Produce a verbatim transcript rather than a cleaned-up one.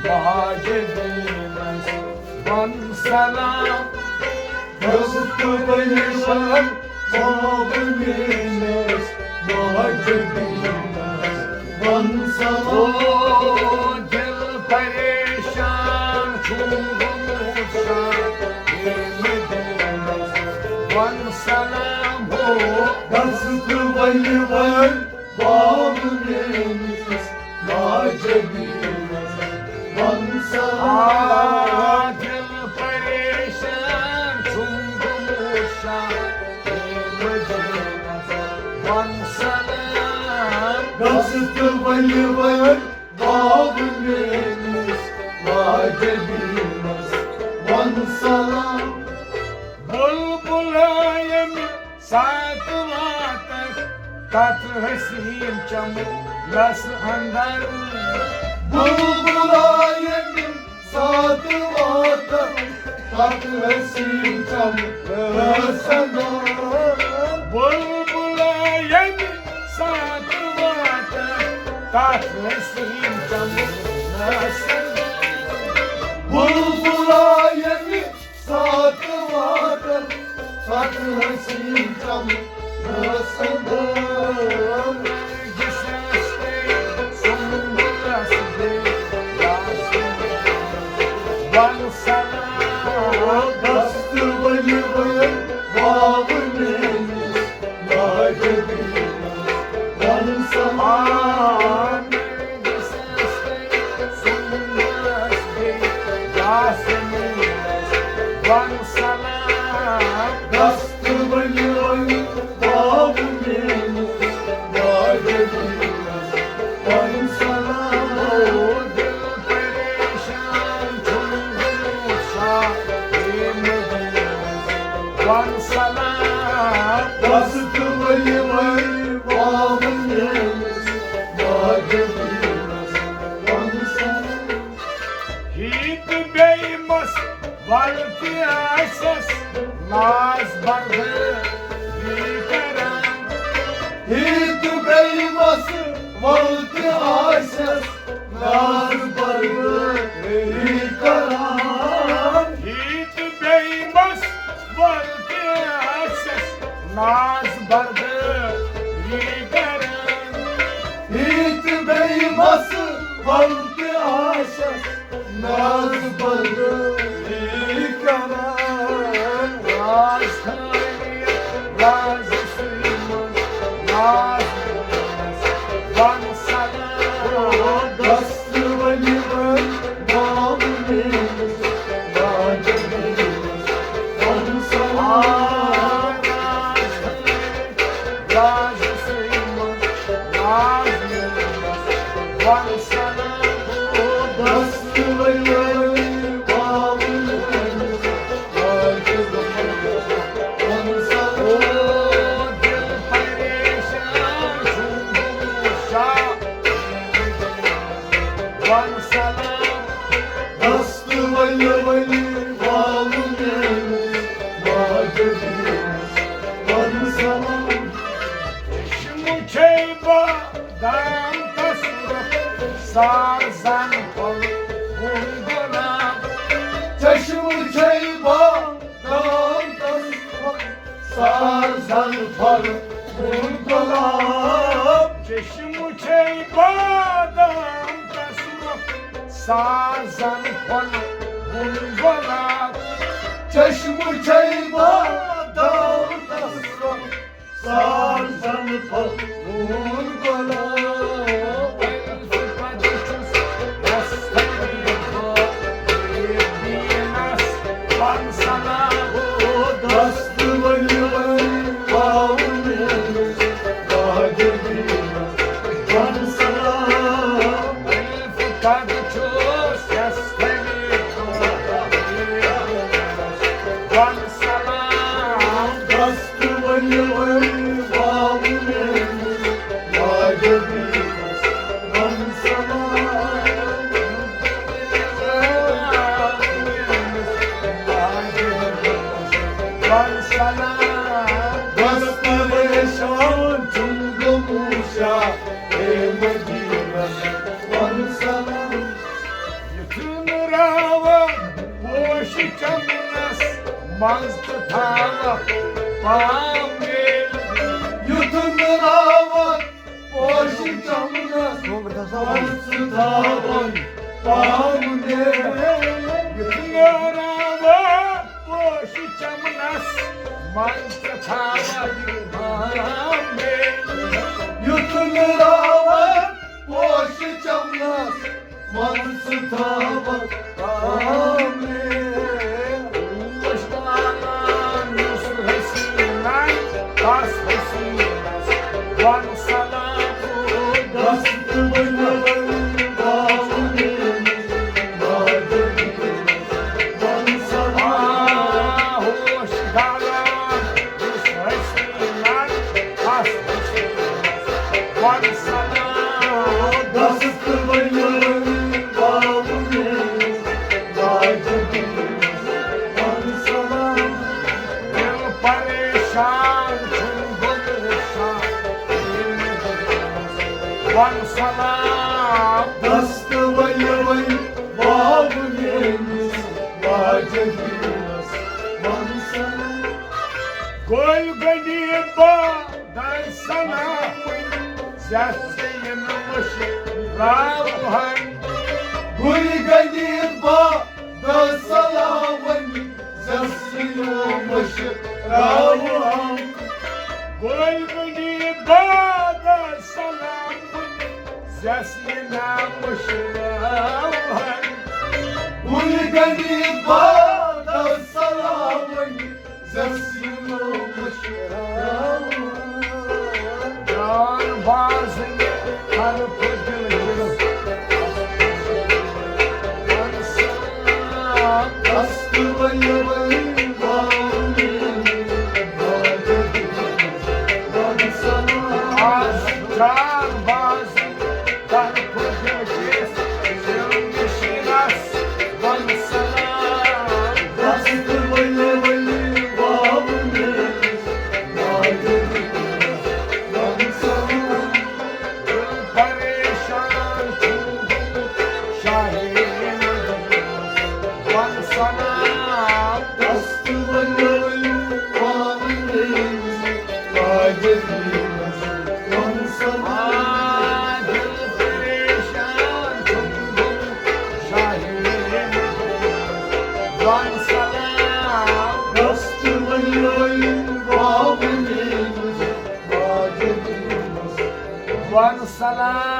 واجبینس وَن سلام۔ دست ؤلۍ ؤلۍ باب میٲنِس واجبینس وَن سلام۔ او دل پریشان چھُم گوٚمُت شاہ، اے مدینس وَن سلام۔ ہو دست ؤلۍ ؤلۍ باب میٲنِس واجبینس وَن سلام۔ آ، دل پریشان چھُم گوٚمُت شاہ، اے مدینس وَن سلام۔ دست ؤلۍ ؤلۍ باب میٲنِس واجبینس وَن سلام۔ بلبلہ ییٚمہِ ساتہٕ واتکھ تتھ حسیٖن چمنس اندر۔ بلبلہ ییٚمہِ ساتہٕ واتکھ تتھ حسیٖن چمنس اندر۔ بلبلہ ییٚمہِ ساتہٕ واتکھ تتھ حسیٖن چمنس اندر۔ بلبلہ ییٚمہِ ساتہٕ واتکھ تتھ حسیٖن چمنس اندر۔ نرگسس تہٕ سنبلس بیٚیہِ یاسمینس وَن سلام۔ دست ؤلۍ ؤلۍ باب میٲنِس واجبینس وَن سلام۔ نرگسس تہٕ سنبلس بیٚیہِ یاسمینس وَن سلام۔ دست ؤلۍ ؤلۍ باب میٲنِس واجبینس وَن سلام۔ او دل پریشان چھُم گوٚمُت شاہ، اے مدینس وَن سلام۔ دست ؤلۍ ؤلۍ باب میٲنِس واجبینس وَن سلام۔ ہیٖت بیٚیہِ مس ول تہِ آسٮ۪س ناز بردٲری کران۔ ہیٖت بیٚیہِ مس ول تہِ آسٮ۪س ناز بردٲری کران۔ ہیٖت بیٚیہِ مس ول تہِ آسٮ۪س ناز بردٲری کران۔ ہیٖت بیٚیہِ مس ول تہِ آسٮ۪س ناز بردٲری کران۔ راز خٲلی راز سٕے منٛز ناز وَن سلام۔ دست ؤلۍ ؤلۍ باب میٲنِس واجبینس وَن سلام۔ راز خٲلی راز سٕے منٛز ناز وَن سلام۔ دست ؤلۍ ؤلۍ باب میٲنِس واجبینس وَن سلام۔ او دل پریشان چھُم گوٚمُت شاہ، وَن سلام۔ دست ؤلۍ ؤلۍ باب میٲنِس واجبینس وَن سلام۔ چشمہٕ چھے بادام تصرف سار زن پھل وُن گۄلاب۔ چشمہٕ چھے بادام تصرف سار زن پھل وُن گۄلاب۔ چشمہٕ چھے بادام تصرف سار زن پھل وُن گۄلاب۔ چشمہٕ چھے بادام تصرف سار زن پھل وُن گۄلاب۔ الفت پتہٕ چھُس یس طریٖقہٕ دیٖنس وَن سلام۔ دست ؤلۍ ؤلۍ باب میٲنِس واجبینس وَن سلام۔ الفت پتہٕ چھُس یس طریٖقہٕ دیٖنس وَن سلام۔ دست ؤلۍ ؤلۍ باب میٲنِس واجبینس وَن سلام۔ وَن سلام۔ دست پریشان چھُم گوٚمُت شاہ، اے مدینس وَن سلام۔ چمنس منٛز تہٕ تھاوکھ پامے۔ یُتھ نہٕ راوکھ پوشہِ چمنس منٛز تہٕ تھاوکھ پامے۔ یُتھ نہٕ راوکھ پوشہِ چمنس منٛز تہٕ تھاوکھ پامے۔ یُتھ نہٕ راوکھ پوشہِ چمنس منٛز تھاوکھ پامے۔ پوش والان یُس حسیٖنن، تس حسیٖنس وَن سلام۔ دست ؤلۍ ؤلۍ باونہِ واجہِ دیٖنس وَن سلام۔ آ، ہوش ڈالان یُس حسیٖنن، تس حسیٖنس وَن سلام۔ دست ؤلۍ ؤلۍ باونہِ واجہِ دیٖنس وَن سلام۔ دل پریشان چھُم گوٚمُت شاہ، وَن سلام۔ دست ؤلۍ ؤلۍ واو میٲنِس واجہِ دیٖنس وَن سلام۔ گوٚل گٔنڈِتھ با در سلام، زیس یِن مُشراوہن۔ گُلۍ گٔنڈِتھ با در سلام، زیس یِن مُشراوہن۔ گوٚل گٔنڈِتھ با در سلام، زیس یِن مُشراوہن۔ گُلۍ گٔنڈِتھ با در سلام، زیس یِن مُشراوہن۔ جان بازٕنۍ طرفہٕ دِل کِس دست ؤلۍ ؤلۍ باونہِ واجہِ دیٖنس وَن سلام۔ آز جان بازٕنۍ طرفہٕ دِل کِس دِل نشیٖنس وَن سلام۔ دست ؤلۍ ؤلۍ باونہِ واجہِ دیٖنس وَن سلام۔ دل پریشان چھُم گوٚمُت شاہہِ مدیٖنس وَن سلام۔ دست ؤلۍ ؤلۍ باونہِ واجہِ دیٖنس وَن سلام۔ آ، دل پریشان چھُم گوٚمُت شاہہِ مدیٖنس وَن سلام۔ دست ؤلۍ ؤلۍ باونہِ واجہِ دیٖنس وَن سلام۔